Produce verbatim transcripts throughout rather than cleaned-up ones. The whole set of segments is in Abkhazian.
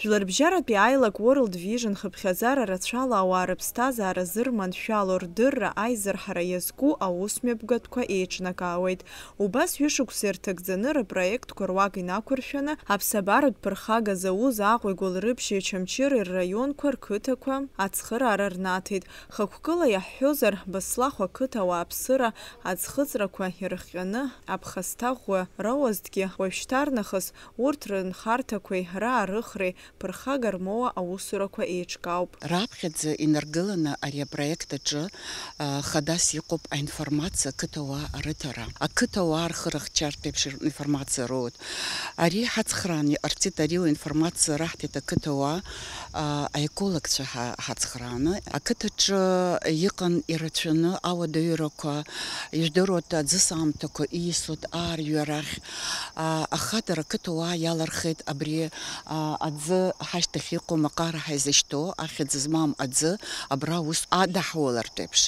Жәларбжьаратәи аилак World Vision хыԥхьаӡара рацәала ауаа рыԥсҭазаара зырманшәало рдырра аизырҳара иазку аусмҩаԥгатәқәа еиҿнакаауеит. Убас ҩышықәса ирҭагӡаны рыпроектқәа руак инақәыршәаны, аԥсабаратә ԥырхага зауз Аҟәеи Гәылрыԥшьи Очамчыреи рраионқәа рқыҭақәа ацхыраара рнаҭеит. Хықәкыла иаҳҳәозар, Баслахә ақыҭа ауааԥсыра аӡхыҵрақәа ирыхҟьаны аԥхасҭа ӷәӷәа роуазҭгьы, уажәшьҭарнахыс урҭ рынхарҭақәеи раарыхреи ԥырхага рмоуа аусурақәа еиҿкаауп. Раԥхьаӡа инаргыланы ари апроект аҿы, а, хадас иҟоуп аинформациа ақыҭауаа рыҭара. Ақыҭауаа рхы рыхьчартә еиԥш информациа роуеит. Ари ҳацхраан иҟарҵеит, ари информациа раҳҭеит ақыҭауаа, а, аекологцәа ҳа-, ҳацхрааны. Ақыҭаҿы иҟан ирацәаны ауадаҩрақәа, ижәдыруа аӡыс аамҭақәа ииасуа аарҩарахь, а, ахадара ақыҭауаа иалархеит абри, а, аӡы ҳашьҭахь иҟоу, маҟара ҳаизышьҭоу, ахьӡ змам аӡы абра ус адаҳулартә еиԥш.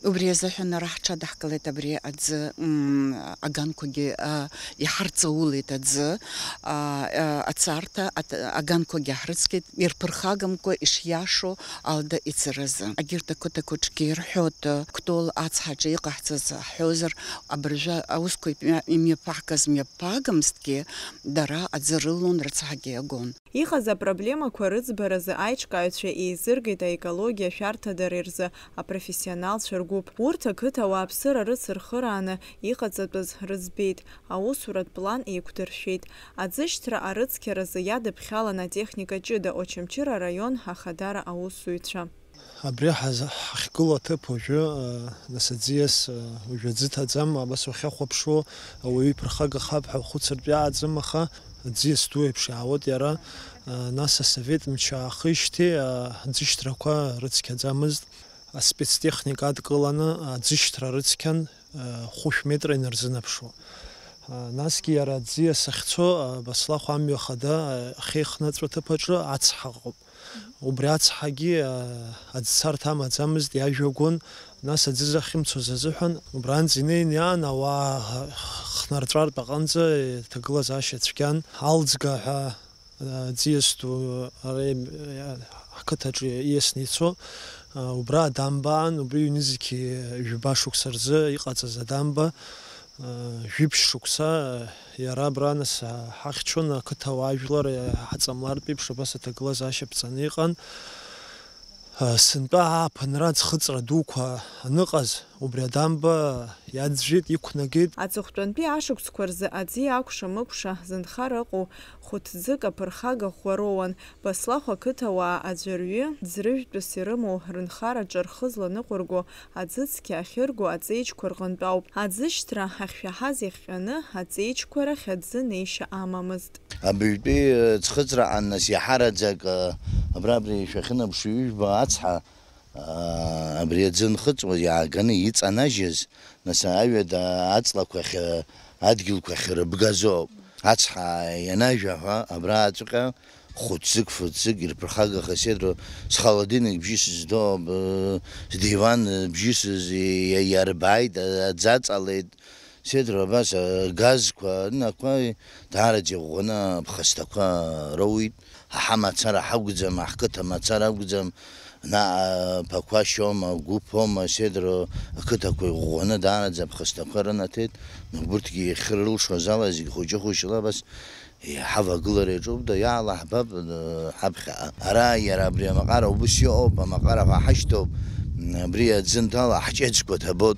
Убри азыҳәан ара ҳҽадаҳкылеит абри аӡы, м, аганқәагьы, а, иҳарҵаулеит аӡы, а, а, ацарҭа, аҭ-, аганқәагьы ҳрыцқьеит, ирԥырхагамкәа ишиашоу алада ицаразы. Агьырҭ ақыҭақәа ҿгьы ирҳәоит, Кәтол ацҳаҿы иҟаҳҵаз ҳҳәозар, абыржәы аусқәа имҩа-, имҩаԥаҳгаз мҩаԥагамызҭгьы, дара аӡы рылон, рыцҳагьы иагон. Иҟаз апроблемақәа рыӡбаразы аиҿкааҩцәа еизыргеит аекологиа ашәарҭадара рзы апрофессионалцәа ргәыԥ. Урҭ ақыҭа ауааԥсыра рыцырхырааны иҟаҵатәыз рыӡбеит, аусуратә план еиқәдыршәеит. Аӡышьҭра арыцқьаразы иадыԥхьалан атехника ҷыда Очамчыра араион ахадара аусзуҩцәа. Абри ҳаз-, ҳахьгылоу аҭыԥ уажәы, а, нас аӡиас, а, уажәы аӡы ҭаӡам, абас уахьахәаԥшуа, ауаҩы иԥырхагахап ҳәа ухәыцыртә иааӡам, аха аӡиас ду еиԥш иаауеит иара, а, нас асовет мчы аахижьҭеи, а, аӡышьҭрақәа рыцқьаӡамызт, аспецтехника адкыланы аӡышьҭра рыцқьан, а, хәышә метра инарзынаԥшуа. А, насгьы иара аӡиас ахьцо, а, Баслахә амҩа хада, а, ахьеихнаҵәо аҭыԥ аҿы ацҳа ыҟоуп. Убри ацҳагьы, а, аӡцарҭа амаӡамызт, иажәагәон, нас аӡы захьымцоз азыҳәан, убранӡа инеин иаан, ауаа хнарҵәартә аҟынӡа иҭагылазаашьа цәгьан. Алӡга ҳәа, а, ӡиас ду ара им-, а, ҳқыҭаҿы ииасны ицо, а, убра адамбаан, убри ҩнызқьи жәаба шықәса рзы иҟаҵаз адамба, а, жәиԥшь шықәса, а, Иара абра, нас, ҳахьчон, ақыҭауаа жәлар ҳаҵамлартә еиԥш абас аҭагылазаашьа ԥҵаны иҟан. Сынтәа ааԥынра аӡхыҵра дуқәа аныҟаз, убри адамба иаӡәӡәеит, иқәнагеит. Аҵыхәтәантәи ашықәсқәа рзы аӡы иакәша-мыкәша зынхара ыҟоу хәыҭӡык аԥырхага ӷәӷәа роуан. Баслахә ақыҭауаа аӡәырҩы ӡрыжәтәыс ирымоу рынхараҿы рхы зланыҟәырго аӡы цқьа ахьырго аҵеиџьқәа рҟынтә ауп. Аӡышьҭра ахьшәаҳаз иахҟьаны аҵеиџьқәа рахь аӡы неишьа амамызт. Абаҩтәи, э, ӡхыҵраҟан, нас, иаҳараӡак, э, абра, абри шәахьынаԥшу ҩыжәба ацҳа, э, абри аӡы нхыҵуа иааганы иҵанажьыз, нас, аҩада аҵлақәа ахь, э, адгьылқәа ахьырыбгазоуп. Ацҳа ианажәаҳәа, абраҵәҟьа хәыцӡык, фыцӡык ирԥырхагахеит, сеидру, схолодильник бжьысыз доуп, э, сдиван, э, бжьысыз, иа-, иарбааит, э, аӡаҵалеит, сеидру, абас, э, газқәа, рынапқәа даараӡа иӷәӷәаны аԥхасҭақәа роуит. Ҳа ҳамацара ҳакәӡам, ҳқыҭа мацара акәӡам, наҟ, э, ԥақәашьома, гәыԥома, сеидру, ақыҭақәа иӷәӷәаны даараӡа аԥхасҭақәа рынаҭеит. Урҭгьы иахьрылшоз ала зегь хәыҷы-хәыҷла абас Иҳавагылара иаҿуп, да, иаалаҳбап, э, ҳаԥхьаҟа. Ара иара абри амаҟара убыс иҟоуп, амаҟара ҳәа ҳашьҭоуп, м, абри аӡы анҭала ҳҷыцқәа ҭабот,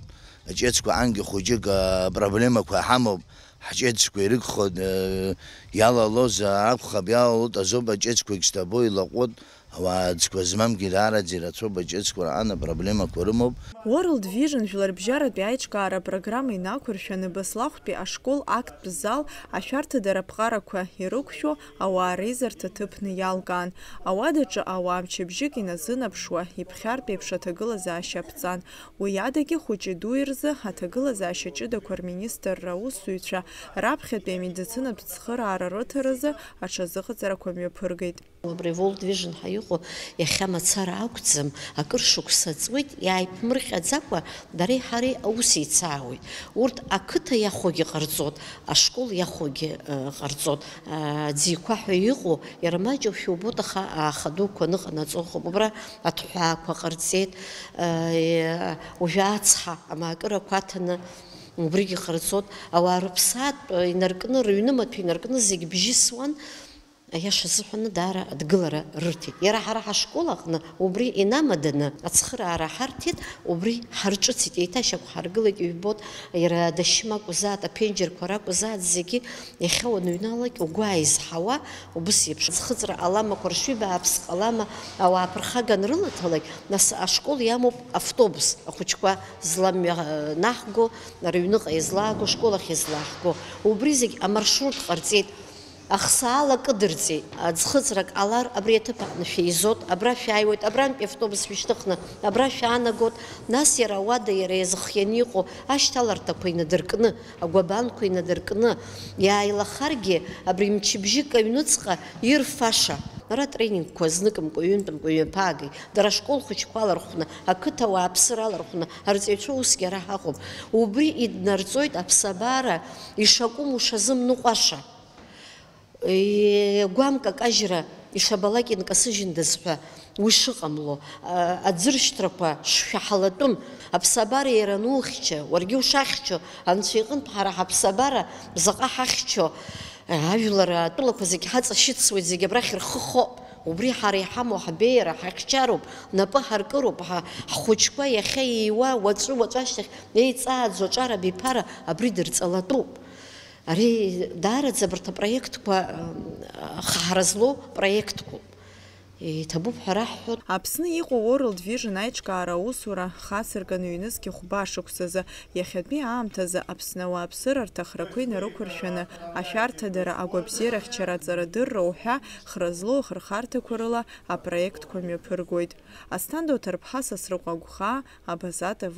аҷыцқәа ангьы хәыҷык, а, проблемақәа ҳамоуп, ҳҷыцқәа ирыгхот, э, иалалоз акәхап, иалалот азоуп, аҷыцқәагь зҭабо илаҟәуот, Ауаа ӡқәа змамгьы даараӡа ирацәоуп, аҷыцқәа раан апроблемақәа рымоуп. World Vision жәларбжьаратәи аиҿкаара апрограмма инақәыршәаны Баслахәтәи ашкол актәтә зал ашәарҭадара аԥҟарақәа ирықәшәо ауаа реизарҭа ҭыԥны иалкаан. Ауадаҿы ауаа мчыбжьык иназынаԥшуа, иԥхьартә еиԥш аҭагылазаашьа аԥҵан. Уи адагьы хәыҷи дуи рзы аҭагылазаашьа ҷыдақәа рминистрра аусзуҩцәа раԥхьатәи амедицинатә цхыраара рыҭаразы аҽазыҟаҵарақәа мҩаԥыргеит. Абри World Vision ҳаиу Иахьа мацара акәӡам, акыр шықәса ҵуеит, иааиԥмырҟьаӡакәа дареи ҳареи аус еицаауеит. Урҭ ақыҭа иахәогьы ҟарҵот, ашкол иахәогьы, э, ҟарҵот. Э, ӡиқәа ҳәа иҟоу, иара маҷушәа убоит, аха ааха дуқәа ныҟанаҵо ыҟоуп. Убра аҭҳәаақәа ҟарҵеит, э, уажәы ацҳа амаакырақәа аҭаны убригьы ҟарҵот. Ауаа рыԥсаатә, э, инаркны, рыҩнымаҭәа инаркны зегь бжьысуан. Аиаша азыҳәаны, даара адгылара рырҭеит. Иара ҳара ҳашкол аҟны убри инамаданы ацхыраара ҳарҭеит, убри ҳарҿыцит, еиҭа шьақәҳаргылеит, ижәбоит, иара адашьым акәзааит, аԥенџьырқәа ракәзааит, зегьы иахьа уаныҩналак, угәы ааизҳауа, убыс еиԥш. Аӡхыҵра ҟалама, қәаршҩы бааԥс ҟалама, ауаа ԥырхага анрылаҭалак, нас ашкол иамоуп автобус, ахәыҷқәа зламҩа, э, наҳго, рыҩныҟа излааго, ашкол ахь излааҳго. Убри зегь амаршрут ҟарҵеит. Ахсаала кыдырҵеит, аӡхыҵрак ҟалар, абри аҭыԥ аҟны шәеизот, абра шәааиуеит, абрантәи автобус шәышьҭыхны абра шәаанагот, нас иара ауада иара иазхианы иҟоу ашьҭаларҭақәа инадыркны, агәабанқәа инадыркны, иааилахаргьы, абри мчыбжьык аҩныҵҟа ирфаша. Ара тренингқәа зныкымкәа, ҩынтәымкәа, ҩаԥаагеит, дара ашкол хәыҷқәа алархәны, ақыҭа ауааԥсыра алархәны, арҵаҩцәа усгьы ара ҳаҟоуп. Убри иднарҵоит аԥсабара ишакәым ушазымныҟәаша. Гәамк акажьра ишабалак инкасыжьындаз ҳәа уи шыҟамло, а, аӡыршьҭрақәа шшәаҳалатәым, аԥсабара иара анухьча, уаргьы ушахьчо, Анцәа иҟынтә ҳара ҳаԥсабара заҟа ҳахьчо, ажәлар атәылақәа зегь ҳаҵашьыцуеит, зегь абрахь рхы хоуп. Убри ҳара иҳамоу ҳбеиара, ҳахьчароуп, напы ҳаркыроуп, ҳа, ҳхәыҷқәа иахьа ииуа, уаҵәы, уаҵәы ашьҭахь еиҵааӡоу аҿар абиԥара абри дырҵалатәуп. Ари даараӡа абарҭ апроектқәа, м, хҳара злоу проектқәоуп. Иҭабуп ҳәа раҳҳәоит. Аԥсны иҟоу World Vision аиҿкаара аусура хацыркын ҩнызқьи хәба шықәсазы, иахьатәи аамҭазы Аԥсны ауааԥсыра рҭахрақәа инарықәыршәаны, ашәарҭадара, агәабзиарахьчара, аҵарадырра уҳәа хра злоу ахырхарҭақәа рыла апроектқәа мҩаԥыргоит. Асҭанда Оҭарԥҳа, Сасрыҟәа Агәхаа, Абаза Т В.